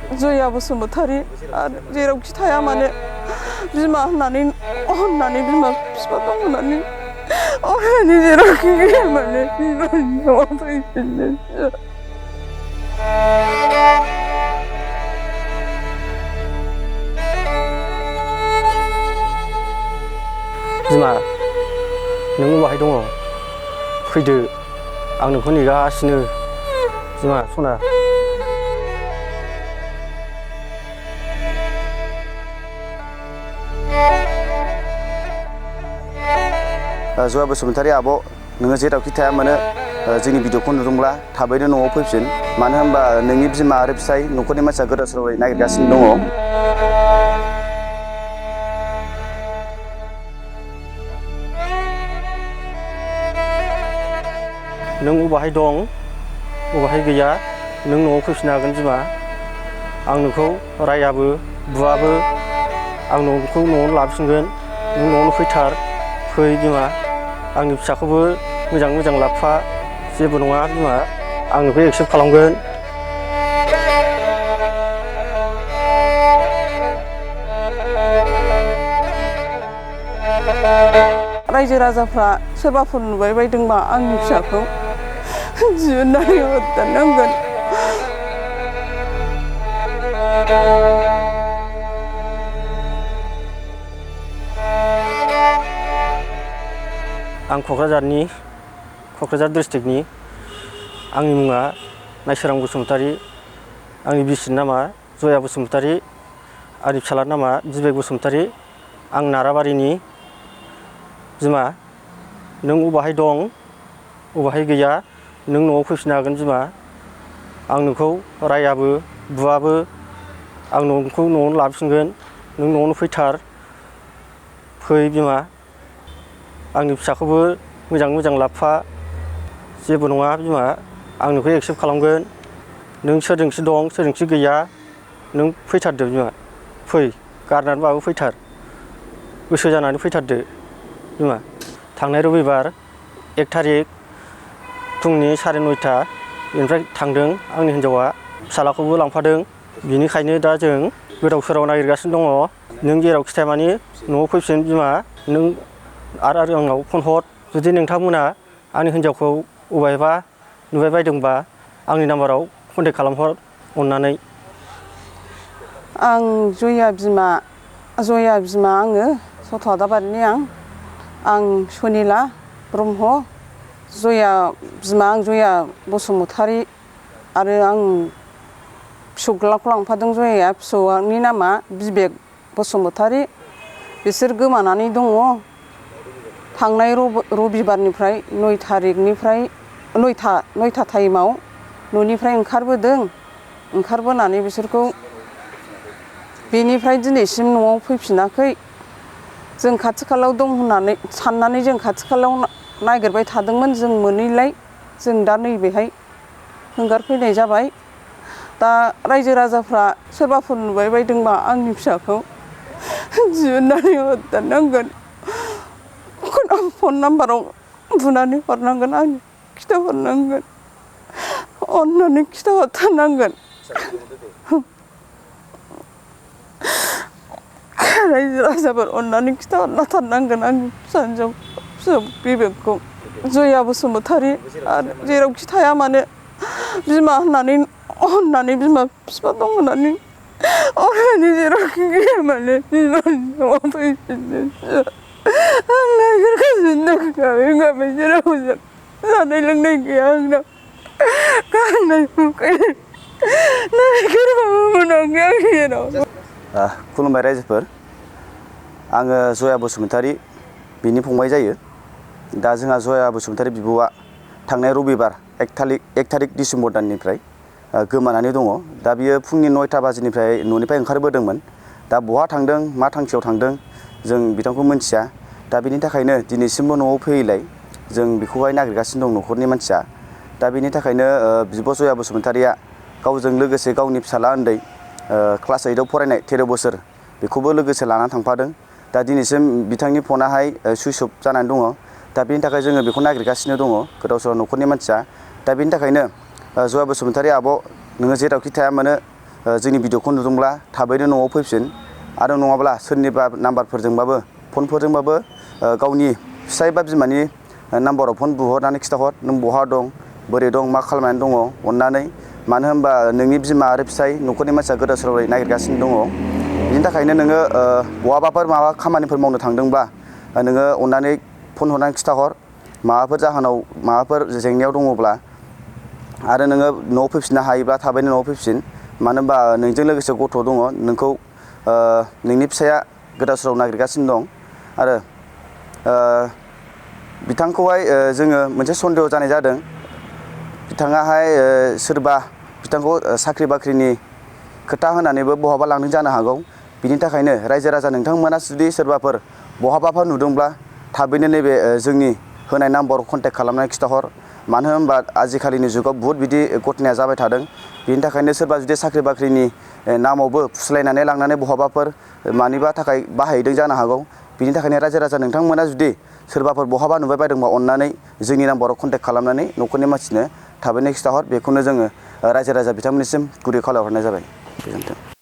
जया बसुमतारी आरो जेरावखि थाया मानो बिमा होननानै अननानै बिमा बिफा दं होननानै अननानै जेरावखि गैया मानो बिमानि न'आव फैफिनो। बिमा नों बहाय दङ फैदो आं नोंखौ नेगासिनो बिमा सना। जया बसुमतारी आब' नोङो जेरावखि थाया मानो जोंनि भिडिअखौ नुदोंब्ला थाबैनो न'आव फैफिन। मानो होनबा नोंनि बिमा आरो फिसाय न'खरनि मानसिया गोदाव सोरावै नागिरगासिनो दङ। नों अबाहाय दं अबाहाय गैया नों न'आव फैफिननो हागोन बिमा। आं नोंखौ रायाबो बुवाबो आं नोंखौ न'आवनो लाबोफिनगोन। नों न'आवनो फैथार फै बिमा। आंनि फिसाखौबो मोजां मोजां लाबोफा जेबो नङा बिमा आं नोंखौ एक्सेप्ट खालामगोन। रायजो राजाफ्रा सोरबाफोर नुबाय बायदोंबा आंनि फिसाखौ दिहुननानै हरथारनांगोन। आं क'क्राझार डिस्ट्रिक्टनि आंनि मुङा नायसोरां बसुमतारी। आंनि बिसिनि नामा जया बसुमतारी। आंनि फिसालानि नामा बिबेक बसुमतारी। आं नाराबारिनि। बिमा नों अबाहाय दं अबाहाय गैया नों न'आव फैफिननो हागोन बिमा। आं नोंखौ रायाबो बुवाबो आं नोंखौ न'आवनो लाबोफिनगोन। नों न'आवनो फैथार फै बिमा। आंनि फिसाखौबो मोजां मोजां लाबोफा जेबो नङा बिमा आं नोंखौ एक्सेप्ट खालामगोन। नों सोरजोंसो दं सोरजोंसो गैया नों फैथारदो बिमा फै गारनानैबाबो फैथार गोसो जानानै फैथारदो बिमा। थांनाय रबिबार 1 थारिख फुंनि 9:30 बेनिफ्राय थांदों आंनि हिन्जावा फिसालाखौबो लांफादों। बिनिखायनो दा जों गोदाव सोराव नागिरगासिनो दङ। नों जेरावखि थाया मानि न'आव फैफिन बिमा। नों आरो आंनाव फन हर जुदि नोंथांमोना आंनि हिन्जावखौ अबायबा नुबाय बायदोंबा आंनि नाम्बाराव कन्टेक्ट खालामहर अननानै। आं जया बिमा आङो सथ' आदाबारिनि आं सनिला ब्रह्म। जया बिमा आं जया बसुमतारी आरो आं फिसौज्लाखौ लांफादों। जयाया फिसौनि नामा बिबेक बसुमतारी। बिसोर गोमानानै दङ। थांनाय रबिबारनिफ्राय 9 थारिखनिफ्राय 9था टाइमाव न'निफ्राय ओंखारबोदों। ओंखारबोनानै बिसोरखौ बेनिफ्राय दिनैसिम न'आव फैफिनाखै। जों खाथि खालायाव दं होननानै साननानै जों खाथि खालायाव नागिरबाय थादोंमोन। जों मोनैलाय जों दा नैबेहाय हंगारफैनाय जाबाय। दा रायजो राजाफ्रा सोरबाफोर नुबाय बायदोंबा आंनि फिसाखौ दिहुननानै हरथारनांगोन। फन नाम्बाराव बुनानै हरनांगोन आंनो खिथाहरनांगोन अननानै खिथाहरथारनांगोन। रायजो राजाफोर अननानै खिथाहरथारनांगोन आंनि फिसा बिबेकखौ। जया बसुमतारी आरो जेरावखि थाया मानो बिमा होननानै अननानै बिमा बिफा दं होननानै अननानै जेरावखि गैया मानो बिमानि न'आव फैफिनो। आं नागिरगासिनो दं गाबै जेरावबो जानाय लोंनाय गैया आंनाव गाननाय उखैनाय नागिरबाबो मोनाखै आं जेरावबो। खुलुमबाय रायजोफोर। आङो जया बसुमतारी बिनि फंबाय जायो। दा जोंहा जया बसुमतारी बिब'आ थांनाय रबिबार 1 थारिख डिसेम्बर दाननिफ्राय गोमानानै दङ। दा बियो फुंनि 9ता बाजिनिफ्राय न'निफ्राय ओंखारबोदोंमोन। दा बहा थांदों मा थांखियाव थांदों जों बिथांखौ मिन्थिया। दा बिनि थाखायनो दिनैसिमबो न'आव फैयैलाय जों बेखौहाय नागिरगासिनो दं न'खरनि मानसिया। दा बिनि थाखायनो बिब' जया बसुमतारीया गावजों लोगोसे गावनि फिसाला उन्दै क्लास 8आव फरायनाय 13 बोसोर बेखौबो लोगोसे लानानै थांफादों। दा दिनैसिम बिथांनि फनाहाय सुइच अफ जानानै दङ। दा बिनि थाखाय जोङो बेखौ नागिरगासिनो दङ गोदाव सोराव न'खरनि मानसिया। दा बिनि थाखायनो जया बसुमतारी आब' नोङो जेरावखि थाया मानो जोंनि भिडिअखौ नुदोंब्ला थाबैनो न'आव फैफिन आरो नङाब्ला सोरनिबा नाम्बारफोरजोंबाबो फनफोरजोंबाबो गावनि फिसाय बा बिमानि नाम्बाराव फन बुहरनानै खिथाहर नों बहा दं बोरै दं मा खालामनानै दङ अननानै मानो होनबा नोंनि बिमा आरो फिसाय न'खरनि मानसिया गोदाव सोराव नागिरगासिनो दङ बिनि थाखायनो नोङो बहाबाफोर माबा खामानिफोर मावनो थांदोंब्ला नोङो अननानै फन हरनानै खिथाहर माबाफोर जाहोनाव माबाफोर जेंनायाव दङब्ला आरो नोङो न'आव फैफिननो हायोब्ला थाबैनो न'आव फैफिन मानो होनबा नोंजों लोगोसे गथ' दङ नोंखौ नोंनि फिसाया गोदाव सोराव नागिरगासिनो दं आरो बिथांखौहाय जोङो मोनसे सन्देह जानाय जादों बिथाङाहाय सोरबा बिथांखौ साख्रि बाख्रिनि खोथा होनानैबो बहाबा लांदों जानो हागौ बिनि थाखायनो रायजो राजा नोंथांमोना जुदि सोरबाफोर बहाबाफोर नुदोंब्ला थाबैनो नैबे जोंनि होनाय नाम्बाराव कन्टेक्ट खालामनानै खिथाहर मानो होनबा आजिखालिनि जुगाव बुहुत बिदि घटनाया जाबाय थादों बिनि थाखायनो सोरबा जुदि साख्रि बाख्रिनि नामावबो फुस्लायनानै लांनानै बहाबाफोर मानिबा थाखाय बाहायदों जानो हागौ बिनि थाखायनो रायजो राजा नोंथांमोना जुदि सोरबाफोर बहाबा नुबाय बायदोंबा अननानै जोंनि नाम्बाराव कन्टेक्ट खालामनानै न'खरनि मानसिनो थाबैनो खिथाहर बेखौनो जोङो रायजो राजा बिथांमोननिसिम गुरै खावलायहरनाय जाबाय गोजोन्थों।